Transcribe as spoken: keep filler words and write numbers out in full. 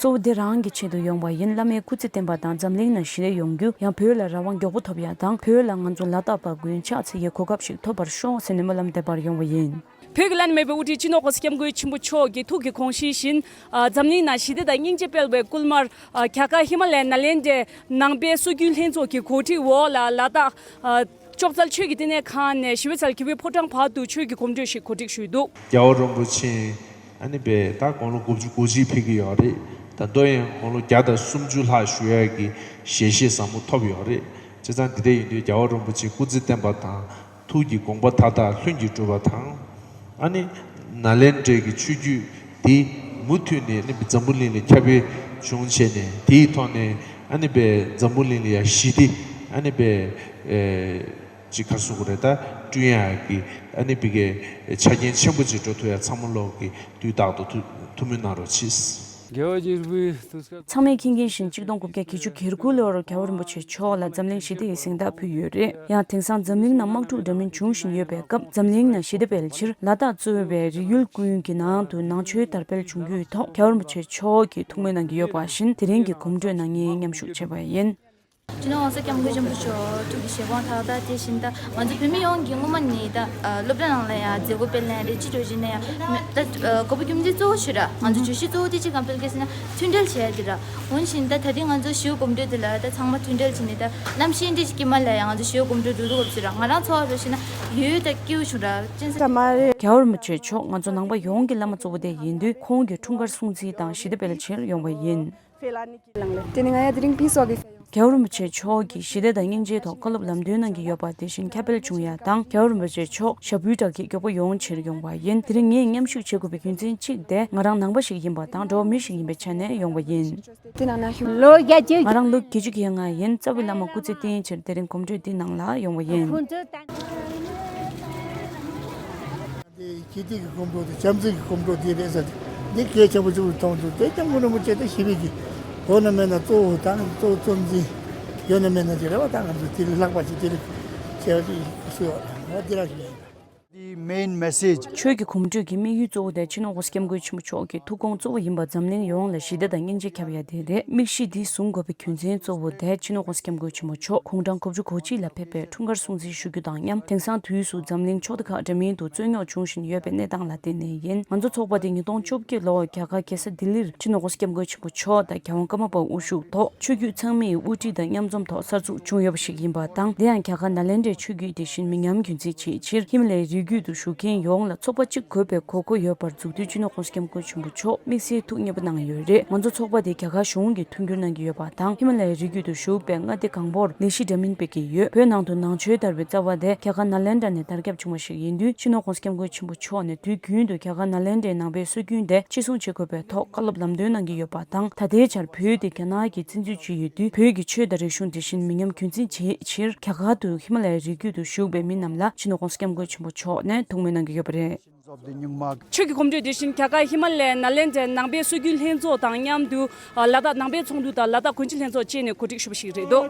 གཙོ་བོ་དེ་རང་གི་ཆེད་དུ་ཡོང་བ་ཡིན། བླ་མའི་སྐུ་ཚེ་བརྟན་པ་དང་འཛམ་གླིང་ནང་ཞི་བདེ་ཡོང་རྒྱུ། ཡང་བོད་ལ་རང་དབང་མགྱོགས་པོ་ཐོབ་ཡ་དང་། བོད་ལ་ང་ཚོ་ལ་དྭགས་པ་ཀུན་ཕྱག་འཚལ་ཡའི་གོ་སྐབས་ཤིག་ཐོབ་པར་ཤོག་ཟེར་ནས་སྨོན་ལམ་འདེབས་པར་ཡོང་བ་ཡིན། བོད་ཀྱི་བླ་ན་མེད་པའི་དབུ་ཁྲིད་སྤྱི་ནོར་༸གོང་ས་༸སྐྱབས་མགོན་ཆེན་པོ་མཆོག་གི་ཐུགས་ཀྱི་དགོངས་གཞི་བཞིན། ཨ། འཛམ་གླིང་ནང་ཞི་བདེ་དང་སྙིང་རྗེ་སྤེལ་བའི་སྐུལ་མར། ཨ། རྒྱ་གར་ཧི་མ་ལ་ཡའི་ནཱ་ལེནྡྲའི་ནང་པའི་སྲོལ་རྒྱུན་ལྷན་ཚོགས་ཀྱི་གོ་སྒྲིག་འོག་ལ་ལ་དྭགས། ཨ། ཅོག་ཙལ་ཆོས་ཀྱི་བསྟི་གནས་ཁང་ནས་ཞི་བའི་ཚལ་གྱི་བུའི་ཕོ་བྲང་བར་དུ་ཆོས་ཀྱི་གོམ་བགྲོད་ཞིག་གོ་སྒྲིག་ཞུས་འདུག། རྒྱལ་བ་རིན་པོ་ཆེ་ཨ་ནི་པའི་ད་དགུང་ལོ་དགུ་བཅུ་གོ་གཅིག་ཕེབས་ཀྱི་ཡོད་རེད། ད་མདོ་ཡང་དགུང་ལོ་བརྒྱ་དང་སུམ་ཅུ་ལྷག་བཞུགས་ཡག་གི་ཞལ་བཞེས་ཟབ་མོ་ཐོབ་ཡོད་རེད། བྱས་ཙང་འདི་འདྲ་ཡིན་དུས་རྒྱལ་བ་རིན་པོ་ཆེ་སྐུ་ཚེ་བརྟན་པ་དང་། ཐུགས་ཀྱི་དགོངས་པ་མཐའ་དག་ལྷུན་གྱིས་གྲུབ་པ་དང་། ཨ་ནི་ནཱ་ལེནྡྲའི་གི་ཆོས་བརྒྱུད་དེ་མུ་མཐུད་ནས་ཨ་ནི་འཛམ་བུ་གླིང་ལ་ཁྱབ་སྤེལ་བྱུང་བྱས་ནས། དེའི་ཐོག་ནས་ཨ་ནི་པའི་འཛམ་བུ་གླིང་ལ་ཡང་ཞི་བདེ་ཨ་ནི་པའི་ཨེ་ཅིག་ག་རེ་ཟེར་དགོས་རེད། ད་བསྐྲུན་ཡག་གི་ཨ་ནི་པའི་གི་ཆ་རྐྱེན་ཆེན་པོ་ཅིག་འགྲོ་ཐུབ་ཡག་ཚང་མ་ལོག་གི་དུས་རྟག་ཏུ་ཐུགས་སྨོན་གནང་རོགས་གྱིས། ཚང་མས་མཁྱེན་མཁྱེན་བཞིན་གཅིག་སྟོང་དགུ་བརྒྱ་བརྒྱད་ཅུ་གྱ་དགུ་ལོར་རྒྱལ་བ་རིན་པོ་ཆེ་མཆོག་ལ་འཛམ་གླིང་ཞི་བདེ་ཡི་གཟེངས་རྟགས་ཕུལ་ཡོད་རེད། ཡང་དེང་སང་འཛམ་གླིང་ནང་དམག་འཁྲུག་འདྲ་མིན་འབྱུང་བཞིན་ཡོད་པའི་སྐབས། འཛམ་གླིང་ནང་ཞི་བདེ་སྤེལ་ཕྱིར་ལ་དྭགས་གཙོས་པའི་རིགས་ཡུལ་ཀུན་གྱི་ནང་དུ་ནང་ཆོས་དར་སྤེལ་བྱུང་རྒྱུའི་ཐོག་རྒྱལ་བ་རིན་པོ་ཆེ་མཆོག་གིས་ཐུགས་སྨོན་གནང་གི་ཡོད་པ་བཞིན། དེ་རིང་གི་གོམ་བགྲོད་ནང་ངས་མཉམ་ཞུགས་བྱས་པ་ཡིན། སྤྱི་ནོར་༸གོང་ས་༸སྐྱབས་མགོན་ཆེན་པོ་མཆོག་ཐུགས་ཀྱི་བཞེད་དགོངས་མཐའ་དག་དེ་བཞིན། ད་ང་ཚོ་བོད་མི་ཡོངས་ཀྱིས་སྔོན་མ་ནས་ད་སློབ་གྲྭ་ནང་ལ་ཡང་མཛད་སྒོ་སྤེལ་ནའི་རེད། ཅི་འདྲ་བྱས་ནའི་ཡང་ད་དགོས་པ་རྒྱུ་མཚན་གཙོ་བོ་ཞིག་ར། ང་ཚོ་བརྗོད་གཞི་གཙོ་བོ་དེ་ཅི་གང་སྤེལ་གལ་ཟེར་ན། མཐུན་སྒྲིལ་བྱས་ཏེ་ར། འོན་ཀྱང་ད་ད་ཐེངས་ང་ཚོ་ཞི་བའི་གོམ་བགྲོད་དེ་ལ་ད་ཚང་མ་མཐུན་སྒྲིལ་བྱས་ནས། ད་གནམ་གཤིས་འདི་ཞིག་གི་མ་ལ་ཡང་ང་ཚོ་ཞི་བའི་གོམ་བགྲོད་འགྲོ་འདུག་གོ་ཟེར་ར། ང་རང་ཚོ་བ་རུ་ཞེ་ན་ཡོད་ད་སྐྱིད་པོ་བྱུང་ར། ཅན་ས་མ་རེད། རྒྱལ་བ་རིན་པོ་ཆེ་མཆོག་ང་ཚོ་ནང་པ་ཡོངས་ཀྱི་བླ་མ་གཙོ་བོ་དེ་ཡིན་དུས། ཁོང་གི་འཁྲུངས་སྐར་སྲུང་བརྩི་དང་ཞི་བདེ་སྤེལ་ཕྱིར་ཡོང་བ་ཡིན། དེ་ནི་ང་ཡ་དེ་རིང་ཕི་སོགས་ཀྱི། རྒྱལ་བ་རིན་པོ་ཆེ་མཆོག་གིས་ཞི་བདེ་དང་སྙིང་རྗེའི་ཐོག་བཀའ་སློབ་ལམ་སྟོན་གནང་གི་ཡོད་པ་དེ་བཞིན་ཁྱབ་སྤེལ་བྱུང་ཡ་དང་། རྒྱལ་བ་རིན་པོ་ཆེ་མཆོག་ཞབས་པུའི་བྲག་གི་མགྱོགས་པོ་ཡོང་ཕྱིར་ཡོང་བ་ཡིན། དེ་རིང་ངས་མཉམ་ཞུགས་བྱེད་དགོས་པའི་རྒྱུ་མཚན་གཅིག་དེ། ང་རང་ནང་པ་ཞིག་ཡིན་པ་དང་། འགྲོ་བ་མི་ཞིག་ཡིན་པའི་ཆ་ནས་ཡོང་བ་ཡིན། དེ་ནང་ན་ལོ་བརྒྱད་ཅུ། ང་རང་ལོ་བརྒྱད་ཅུ་གྱ་ལྔ་ཡིན། རྩ་བའི་བླ་མ་སྐུ་ཚེ་བརྟན་ཕྱིར་དེ་རིང་གོམ་བགྲོད་འདི་ནང་ལ་ཡོང་བ་ཡིན། འདི་ཞི་བདེ་གི་གོམ་བགྲོད་དེ། བྱམས་བརྩེ་གི་གོམ་བགྲོད་དེ་རེད་ཟེར། འདི་གལ་ཆེན་པོ་ཞིག་ཏུ་མཐོང་བྱུང་། དེ་སྐྱབས་མགོན་རིན་པོ་ཆེ་དང་ཞི་བའི་གི་འོ་ན་མེད་ན་གཙོ་བོ་དང་གཙོ་བོ་གཙོ་འཛིན་ཡོད་ན་མེད་ན་ཅི་རེད་བ། ད་ང་ཚོ་དེ་ལས་ལྷག་པ་ཅིག་དེ་ལས་ཆེ་བ་ཅིག་གསོལ་བ་འོ་དེ་རང་ཞིག་ཡིན། The main message. ཆོས་ཀྱི་གོམ་བགྲོད་ཀྱི་དམིགས་ཡུལ་གཙོ་བོ་དེ་སྤྱི་ནོར་༸གོང་ས་༸སྐྱབས་མགོན་ཆེན་པོ་མཆོག་གི་ཐུགས་དགོངས་གཙོ་བོ་ཡིན་པ། འཛམ་གླིང་ཡོངས་ལ་ཞི་བདེ་དང་སྙིང་རྗེ་ཁྱབ་ཡ་དེ་རེད། དམིགས་གཞི་འདི་བཟུང་དགོས་པའི་རྒྱུ་མཚན་གཙོ་བོ་དེ་སྤྱི་ནོར་༸གོང་ས་༸སྐྱབས་མགོན་ཆེན་པོ་མཆོག་དགུང་གྲངས་དགུ་བཅུ་གོ་གཅིག་ལ་ཕེབས་པའི་འཁྲུངས་སྐར་སྲུང་བརྩི་ཞུ་རྒྱུ་དང་མཉམ། དེང་སང་དུས་སུ་འཛམ་གླིང་ཕྱོགས་སྒྲིག་ཁག་འདྲ་མིན་དུ་རྩོད་རྙོག་འབྱུང་བཞིན་ཡོད་པའི་གནས་སྟངས་ལ་བརྟེན་ནས་ཡིན། ང་ཚོ་ཚོགས་པ་འདི་ཉིས་སྟོང་བཅོ་བརྒྱད་ལོར་རྒྱ་གར་རྒྱལ་ས་ལྡི་ལིར་སྤྱི་ནོར་༸གོང་ས་༸སྐྱབས་མགོན་ཆེན་པོ་མཆོག་དང་རྒྱལ་དབང་ཀརྨ་པ་དབུ་བཞུགས་ཐོག་ཆོས་བརྒྱུད་ཚང་མའི་དབུ་ཁྲིད་དང་མཉམ་འཛོམས་ཐོག་གསར་འཛུགས་བྱུང་ཡོད་པ་ཞིག་ཡིན་པ་དང་། དེ་ཡང་རྒྱ་གར་ནཱ་ལེནྡྲའི་ཆོས་བརྒྱུད་དེ་བཞིན་མི་ཉམས་རྒྱུན་འཛིན་བྱེད་ཕྱིར་ཧི་མ་ལ་ཡའི་རི་རྒྱུད་དུ་བཞུགས་མཁན་ཡོངས་ལ་ཚོགས་པ་གཅིག་དགོས་པའི་དགོས་མཁོ་ཡོད་པར་མཛུབ་སྟོན་སྤྱི་ནོར་༸གོང་ས་༸སྐྱབས་མགོན་ཆེན་པོ་མཆོག་དམིགས་བསལ་ཐུགས་མཉེས་པོ་གནང་ཡོད་རེད། ང་ཚོ་ཚོགས་པ་དེ་རྒྱ་གར་གཞུང་གིས་མཐུན་འགྱུར་གནང་གི་ཡོད་པ་དང་། ཧི་མ་ལ་ཡའི་རི་རྒྱུད་དུ་བཞུགས་པའི་མངའ་སྡེ་གང་པོར་ལས་གཞི་འདྲ་མིན་སྤེལ་གྱི་ཡོད། བོད་ནང་དུ་ནང་ཆོས་དར་བའི་རྩ་བ་དེ་རྒྱ་གར་ནཱ་ལེནྡྲ་ནས་དར་ཁྱབ་བྱུང་བ་ཞིག་ཡིན་དུས། སྤྱི་ནོར་༸གོང་ས་༸སྐྱབས་མགོན་ཆེན་པོ་མཆོག་ནས་དུས་རྒྱུན་དུ་རྒྱ་གར་ནཱ་ལེནྡྲའི་ནང་པའི་སྲོལ་རྒྱུན་དེ་གཅེས་སྲུང་བྱེད་དགོས་པའི་ཐོག་བཀའ་སློབ་ལམ་སྟོན་གནང་གི་ཡོད་པ་དང་། ད་ལྟའི་ཆར་བོད་དེ་རྒྱ་ནག་གིས་བཙན་འཛུལ་བྱས་ཡོད་དུས། བོད་ཀྱི་ཆོས་དང་རིག་གཞུང་དེ་བཞིན་མི་ཉམས་རྒྱུན་འཛིན་བྱེད་ཕྱིར་རྒྱ་གར་དུ་ཧི་མ་ལ་ཡའི་རི་རྒྱུད་དུ་བཞུགས་པའི་མི་རྣམས་ལ་སྤྱི་ནོར་༸གོང་ས་༸སྐྱབས་མགོན་ཆེན་པོ་མཆོག་ནས་ཐུགས་སྨོན་གནང་གི་ཡོད་པ་རེད། ཆོས་ཀྱི་གོམ་བགྲོད་དེ་བཞིན་རྒྱ་གར་ཧི་མ་ལ་ཡའི་ནཱ་ལེནྡྲའི་ནང་པའི་སྲོལ་རྒྱུན་ལྷན་ཚོགས་དང་མཉམ་དུ། ལ་དྭགས་ནང་པའི་ཚོགས་འདུ་དང་ལ་དྭགས་གུང་ཁྲན་ལྷན་ཚོགས་བཅས་ནས་གོ་སྒྲིག་ཞུས་པ་ཞིག་རེད་འདུག།